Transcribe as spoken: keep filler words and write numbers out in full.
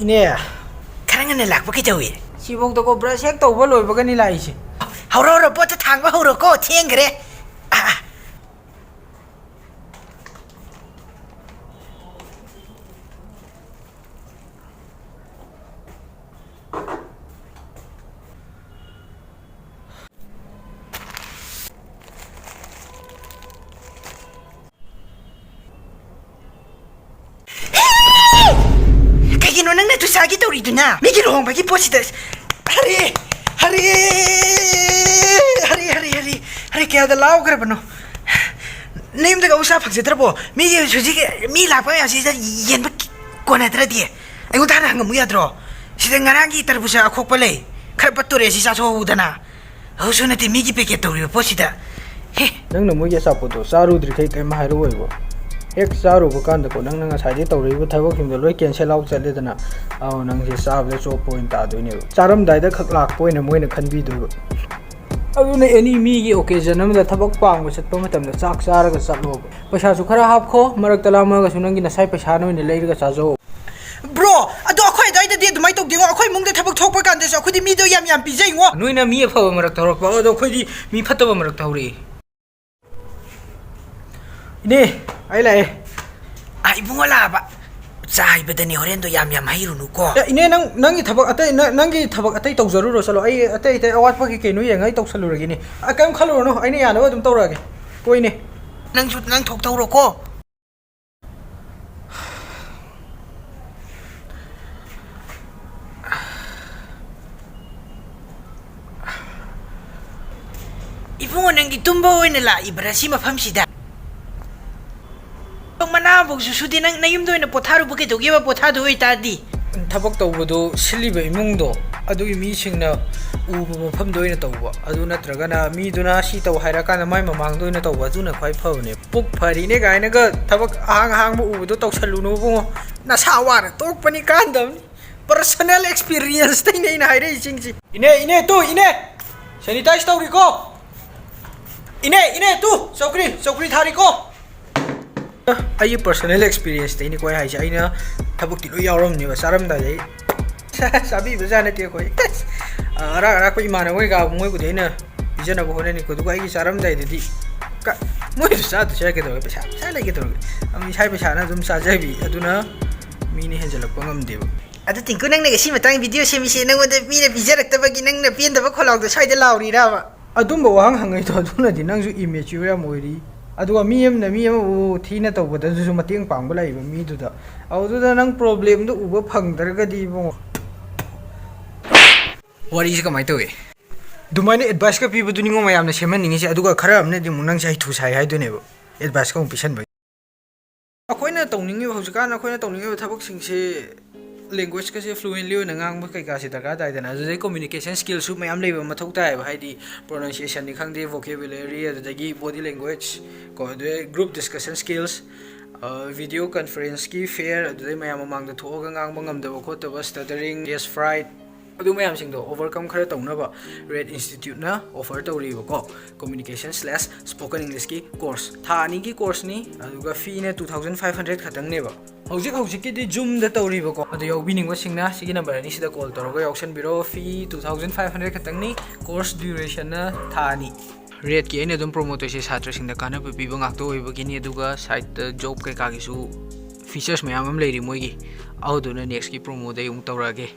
ꯏꯅꯦ, ꯈꯔ ꯉꯟꯅ ꯂꯥꯛꯄ ꯀꯩꯗꯧꯏ? ꯁꯤꯐꯧꯗꯀꯣ brush ꯍꯦꯛ ꯇꯧꯕ ꯂꯣꯏꯕꯒꯅꯤ ꯂꯥꯛꯏꯁꯦ꯫ ꯍꯧꯔꯣ, ꯍꯧꯔꯣ, ꯄꯣꯠꯇꯣ ꯊꯥꯡꯕ ꯍꯧꯔꯣꯀꯣ, ꯊꯦꯡꯈ꯭ꯔꯦ꯫ ꯑꯥ, ꯑꯥ꯫ ꯀꯩꯒꯤꯅꯣ ꯅꯪꯅ ꯇꯨꯁꯥꯒꯤ ꯇꯧꯔꯤꯗꯨꯅ? ꯃꯤꯒꯤ ꯂꯨꯍꯣꯡꯕꯒꯤ ꯄꯣꯠꯁꯤꯗ꯫ ꯍꯔꯦ! ꯍꯔꯦ! ꯍꯔꯦ, ꯍꯔꯦ, ꯍꯔꯦ, ꯍꯔꯦ, ꯀꯌꯥꯗ ꯂꯥꯎꯈ꯭ꯔꯕꯅꯣ? ꯅꯌꯨꯝꯗꯒ ꯎꯁꯥ ꯐꯪꯖꯗ꯭ꯔꯕꯣ? ꯃꯤꯒꯤ ꯍꯧꯖꯤꯛ ꯃꯤ ꯂꯥꯛꯄ ꯃꯌꯥꯝꯁꯤꯗ ꯌꯦꯟꯕ ꯀꯣꯟꯅꯗ꯭ꯔꯗꯤ? ꯑꯩꯉꯣꯟꯗ ꯍꯥꯟꯅ ꯍꯪꯉꯝꯃꯨ ꯌꯥꯗ꯭ꯔꯣ? ꯁꯤꯗ ꯉꯔꯥꯡꯒꯤ ꯇꯔꯕꯨꯖꯥ ꯑꯈꯣꯛꯄ ꯂꯩ, ꯈꯔ ꯄꯠꯇꯣꯔꯦ, ꯁꯤ ꯆꯥꯊꯣꯛꯍꯧꯗꯅ꯫ ꯍꯧꯁꯨ ꯅꯠꯇꯦ ꯃꯤꯒꯤ packet ꯇꯧꯔꯤꯕ ꯄꯣꯠꯁꯤꯗ꯫ ꯍꯦ꯫ ꯅꯪꯅ ꯃꯣꯏꯒꯤ ꯑꯆꯥꯄꯣꯠꯇꯣ ꯆꯥꯔꯨꯗ꯭ꯔꯤꯈꯩ ꯀꯩꯝ ꯍꯥꯏꯔꯛꯑꯣꯏꯕ꯫ ꯍꯦꯛ ꯆꯥꯔꯨꯕ ꯀꯥꯟꯗꯀꯣ, ꯅꯪꯅ ꯉꯁꯥꯏꯗꯩ ꯇꯧꯔꯛꯏꯕ ꯊꯕꯛꯁꯤꯡꯗꯣ ꯂꯣꯏ cancel out ꯆꯠꯂꯦꯗꯅ꯫ ꯑꯧ, ꯅꯪꯁꯦ ꯆꯥꯕꯗ ꯆꯣꯞꯄ ꯑꯣꯏꯅ ꯇꯥꯗꯣꯏꯅꯦꯕ꯫ ꯆꯥꯔꯝꯗꯥꯏꯗ ꯈꯛ ꯂꯥꯛꯄ ꯑꯣꯏꯅ ꯃꯣꯏꯅ ꯈꯟꯕꯤꯗꯣꯏꯕ꯫ ꯑꯗꯨꯅ any ꯃꯤꯒꯤ occasion ꯑꯃꯗ ꯊꯕꯛ ꯄꯥꯡꯕ ꯆꯠꯄ ꯃꯇꯝꯗ ꯆꯥꯛ ꯆꯥꯔꯒ ꯆꯠꯂꯣꯕ꯫ ꯄꯩꯁꯥꯁꯨ ꯈꯔ ꯍꯥꯞꯈꯣ, ꯃꯔꯛꯇ ꯂꯥꯝꯃꯛꯑꯒꯁꯨ ꯅꯪꯒꯤ ꯅꯁꯥꯏ ꯄꯩꯁꯥꯅ ꯑꯣꯏꯅ ꯂꯩꯔꯒ ꯆꯥꯖꯧ꯫ Bro, ꯑꯗꯣ ꯑꯩꯈꯣꯏ ꯑꯗꯨꯋꯥꯏꯗꯗꯤ ꯑꯗꯨꯃꯥꯏꯅ ꯇꯧꯗꯦꯉꯣ꯫ ꯑꯩꯈꯣꯏ ꯏꯃꯨꯡꯗ ꯊꯕꯛ ꯊꯣꯛꯄ ꯀꯥꯟꯗꯁꯨ ꯑꯩꯈꯣꯏꯗꯤ ꯃꯤꯗꯣ ꯌꯥꯝ ꯌꯥꯝ ꯄꯤꯖꯩꯉꯣ꯫ ꯅꯣꯏꯅ ꯃꯤ ꯑꯐꯕ ꯃꯔꯛꯇ ꯍꯧꯔꯛꯄ, ꯑꯗꯣ ꯑꯩꯈꯣꯏꯗꯤ ꯃꯤ ꯐꯠꯇꯕ ꯃꯔꯛꯇ ꯍꯧꯔꯛꯑꯦ꯫ ꯏꯅꯦ, ꯑꯩ ꯂꯥꯛꯑꯦ꯫ ꯑꯥ, ꯏꯕꯨꯡꯉꯣ ꯂꯥꯛꯑꯕ? ꯆꯥꯏꯕꯗꯅꯦ, ꯍꯣꯔꯦꯟꯗꯣ ꯌꯥꯝ ꯌꯥꯝ ꯍꯩꯔꯨꯅꯨꯀꯣ꯫ ꯑꯦ, ꯏꯅꯦ, ꯅꯪ, ꯅꯪꯒꯤ ꯊꯕꯛ ꯑꯇꯩ, ꯅ-, ꯅꯪꯒꯤ ꯊꯕꯛ ꯑꯇꯩ ꯇꯧꯖꯔꯨꯔꯣ, ꯆꯠꯂꯣ꯫ ꯑꯩ ꯑꯇꯩ ꯑꯇꯩ ꯑꯋꯥꯠꯄ ꯀꯩ ꯀꯩꯅꯣ ꯌꯦꯡꯉ ꯑꯩ ꯇꯧꯁꯜꯂꯨꯔꯒꯦꯅꯦ꯫ ꯑ, ꯀꯩꯝ ꯈꯜꯂꯨꯔꯅꯨ, ꯑꯩꯅ ꯌꯥꯅꯕ ꯑꯗꯨꯝ ꯇꯧꯔꯛꯑꯒꯦ꯫ ꯀꯣ ꯏꯅꯦ꯫ ꯅꯪꯁꯨ ꯅꯪ ꯊꯣꯛ ꯇꯧꯔꯣꯀꯣ꯫ ꯏꯕꯨꯡꯉꯣ, ꯅꯪꯗꯤ ꯇꯨꯝꯕ ꯑꯣꯏꯅ ꯂꯥꯛꯏꯕ꯭ꯔꯥ ꯁꯤ ꯃꯐꯝꯁꯤꯗ? ꯃꯅꯥ ꯑꯃꯐꯥꯎꯁꯨ ꯁꯨꯗꯦ꯫ ꯅꯪ ꯅꯌꯨꯝꯗ ꯑꯣꯏꯅ ꯄꯣꯊꯥꯔꯨꯕ ꯀꯩꯗꯧꯒꯦꯕ, ꯄꯣꯊꯥꯗꯣꯏ ꯑꯣꯏꯇꯥꯔꯗꯤ? ꯊꯕꯛ ꯇꯧꯕꯗꯣ ꯁꯤꯜꯂꯤꯕ ꯏꯃꯨꯡꯗꯣ, ꯑꯗꯨꯒꯤ ꯃꯤꯁꯤꯡꯅ ꯎꯕ ꯃꯐꯝꯗ ꯑꯣꯏꯅ ꯇꯧꯕ, ꯑꯗꯨ ꯅꯠꯇ꯭ꯔꯒꯅ ꯃꯤꯗꯨꯅ ꯁꯤ ꯇꯧ ꯍꯥꯏꯔꯀꯥꯟꯗ ꯃꯥꯏ ꯃꯃꯥꯡꯗ ꯑꯣꯏꯅ ꯇꯧꯕ, ꯑꯗꯨꯅ ꯈ꯭ꯋꯥꯏ ꯐꯕꯅꯦ꯫ ꯄꯨꯛ ꯐꯔꯤꯅꯦ ꯀꯥꯏꯅꯒ ꯊꯕꯛ ꯑꯍꯥꯡ ꯑꯍꯥꯡꯕ ꯎꯕꯗꯣ ꯇꯧꯁꯜꯂꯨꯅꯨ ꯏꯕꯨꯡꯉꯣ, ꯅꯁꯥ ꯋꯥꯅ ꯇꯣꯛꯄꯅꯤ, ꯀꯥꯟꯗꯕꯅꯤ꯫ Personal experience ꯇꯩꯅꯦ ꯑꯩꯅ ꯍꯥꯏꯔꯛꯏꯁꯤꯡꯁꯤ꯫ ꯏꯅꯦ, ꯏꯅꯦ, ꯇꯨ, ꯏꯅꯦ, sanitize ꯇꯧꯔꯤꯀꯣ? ꯏꯅꯦ, ꯏꯅꯦ, ꯇꯨ, ꯆꯧꯀ꯭ꯔꯤ, ꯆꯧꯀ꯭ꯔꯤ ꯊꯥꯔꯤꯀꯣ? ꯑꯩꯒꯤ personal experience ꯇꯩꯅꯤꯀꯣ ꯑꯩ ꯍꯥꯏꯁꯦ꯫ ꯑꯩꯅ ꯊꯕꯛꯇꯤ ꯂꯣꯏ ꯌꯥꯎꯔꯝꯅꯦꯕ, ꯆꯥꯔꯝꯗꯥꯏꯗ ꯑꯩ ꯆꯥꯕꯤꯕꯖꯥꯠ ꯅꯠꯇꯦ ꯑꯩꯈꯣꯏ꯫ ꯑꯔꯥꯛ ꯑꯔꯥꯛꯄ ꯏꯃꯥꯟꯅꯕ ꯀꯩꯀꯥ ꯃꯣꯏꯕꯨꯗꯤ ꯑꯩꯅ ꯄꯤꯖꯅꯕ ꯍꯣꯠꯅꯅꯤꯀꯣ, ꯑꯗꯨꯒ ꯑꯩꯒꯤ ꯆꯥꯔꯝꯗꯥꯏꯗꯗꯤ ꯀ-, ꯃꯣꯏꯁꯨ ꯆꯥꯗꯁꯨ ꯌꯥꯏ, ꯀꯩꯗꯧꯔꯒꯦ? ꯄꯩꯁꯥ, ꯄꯩꯁꯥ ꯂꯩ ꯀꯩꯗꯧꯔꯒꯦ? ꯑꯗꯨꯝ ꯏꯁꯥ ꯄꯩꯁꯥꯅ ꯑꯗꯨꯝ ꯆꯥꯖꯕꯤ, ꯑꯗꯨꯅ ꯃꯤꯅ ꯍꯦꯟꯖꯜꯂꯛꯄ ꯉꯝꯗꯦꯕ꯫ ꯑꯗꯨ ꯇꯤꯡꯀꯨ, ꯅꯪꯅ ꯉꯁꯤ ꯃꯇꯥꯡ video ꯁꯦꯝꯃꯤꯁꯦ ꯅꯪꯉꯣꯟꯗ ꯃꯤꯅ ꯄꯤꯖꯔꯛꯇꯕꯒꯤ ꯅꯪꯅ ꯄꯦꯟꯗꯕ ꯈꯣꯜꯂꯥꯎꯗꯣ ꯁ꯭ꯋꯥꯏꯗ ꯂꯥꯎꯔꯤꯔꯕ? ꯑꯗꯨꯝꯕ ꯋꯥꯍꯪ ꯍꯪꯉꯛꯏꯗꯣ ꯑꯗꯨꯅꯗꯤ ꯅꯪꯁꯨ immature ꯌꯥꯝ ꯑꯣꯏꯔꯤ꯫ ꯑꯗꯨꯒ ꯃꯤ ꯑꯃꯅ ꯃꯤ ꯑꯃꯕꯨ ꯊꯤꯅ ꯇꯧꯕꯗꯁꯨ ꯃꯇꯦꯡ ꯄꯥꯡꯕ ꯂꯥꯛꯏꯕ ꯃꯤꯗꯨꯗ, ꯑꯗꯨꯗ ꯅꯪ problemꯗꯨ ꯎꯕ ꯐꯪꯗ꯭ꯔꯒꯗꯤ ꯏꯕꯨꯡꯉꯣ꯫ ꯋꯥꯔꯤꯁꯦ ꯀꯃꯥꯏꯅ ꯇꯧꯏ? ꯑꯗꯨꯃꯥꯏꯅ adviceꯀ ꯄꯤꯕꯗꯨꯅꯤꯉꯣ ꯃꯌꯥꯝꯅ ꯁꯦꯝꯍꯟꯅꯤꯡꯉꯤꯁꯦ꯫ ꯑꯗꯨꯒ ꯈꯔ ꯑꯃꯅꯗꯤ ꯑꯃꯨꯛ ꯅꯪꯁꯦ ꯍꯩꯊꯨ ꯁꯥꯏ ꯍꯥꯏꯗꯣꯏꯅꯦꯕ, adviceꯀ ꯑꯃꯨꯛ ꯄꯤꯁꯟꯕꯒꯤ꯫ ꯑꯩꯈꯣꯏꯅ ꯇꯧꯅꯤꯡꯉꯤꯕ, ꯍꯧꯖꯤꯛꯀꯥꯟ ꯑꯩꯈꯣꯏꯅ ꯇꯧꯅꯤꯡꯉꯤꯕ ꯊꯕꯛꯁꯤꯡꯁꯦ languageꯀꯁꯦ fluently ꯑꯣꯏꯅ ꯉꯥꯡꯕ ꯀꯩꯀꯥꯁꯦ ꯗꯔꯀꯥꯔ ꯇꯥꯏꯗꯅ꯫ ꯑꯗꯨꯗꯩ communication skillꯁꯨ ꯃꯌꯥꯝ ꯂꯩꯕ ꯃꯊꯧ ꯇꯥꯏꯌꯦꯕ, ꯍꯥꯏꯗꯤ pronunciationꯅꯤ ꯈꯪꯗꯦ, vocabulary, ꯑꯗꯨꯗꯒꯤ body language ꯀꯣ, ꯑꯗꯨꯗꯩ group discussion skills, video conferenceꯀꯤ fear, ꯑꯗꯨꯗꯩ ꯃꯌꯥꯝ ꯃꯃꯥꯡꯗ ꯊꯣꯛꯑꯒ ꯉꯥꯡꯕ ꯉꯝꯗꯕ ꯈꯣꯠꯇꯕ, stuttering, stage fright, ꯑꯗꯨ ꯃꯌꯥꯝꯁꯤꯡꯗꯣ overcome ꯈꯔ ꯇꯧꯅꯕ RED Instituteꯅ offer ꯇꯧꯔꯤꯕꯀꯣ, communication slash spoken Englishꯀꯤ course꯫ ꯊꯥ ꯑꯅꯤꯒꯤ courseꯅꯤ, ꯑꯗꯨꯒ feeꯅ two thousand five hundred ꯈꯛꯇꯪꯅꯦꯕ꯫ ꯍꯧꯖꯤꯛ ꯍꯧꯖꯤꯛꯀꯤꯗꯤ Zoomꯗ ꯇꯧꯔꯤꯕꯀꯣ, ꯑꯗꯨ ꯌꯥꯎꯕꯤꯅꯤꯡꯕꯁꯤꯡꯅ ꯁꯤꯒꯤ number ꯑꯅꯤꯁꯤꯗ call ꯇꯧꯔꯒ ꯌꯥꯎꯁꯟꯕꯤꯔꯣ꯫ Fee two thousand five hundred ꯈꯛꯇꯪꯅꯤ, course durationꯅ ꯊꯥ ꯑꯅꯤ꯫ REDꯀꯤ ꯑꯩꯅ ꯑꯗꯨꯝ promote ꯇꯧꯔꯤꯁꯦ ꯁꯥꯇ꯭ꯔꯁꯤꯡꯗ ꯀꯥꯟꯅꯕ ꯄꯤꯕ ꯉꯥꯛꯇ ꯑꯣꯏꯕꯒꯤꯅꯤ, ꯑꯗꯨꯒ sideꯇ job ꯀꯩꯀꯥꯒꯤꯁꯨ features ꯃꯌꯥꯝ ꯑꯃ ꯂꯩꯔꯤ ꯃꯣꯏꯒꯤ, ꯑꯗꯨꯗꯨꯅ nextꯀꯤ promoꯗ ꯑꯩ ꯑꯃꯨꯛ ꯇꯧꯔꯛꯑꯒꯦ꯫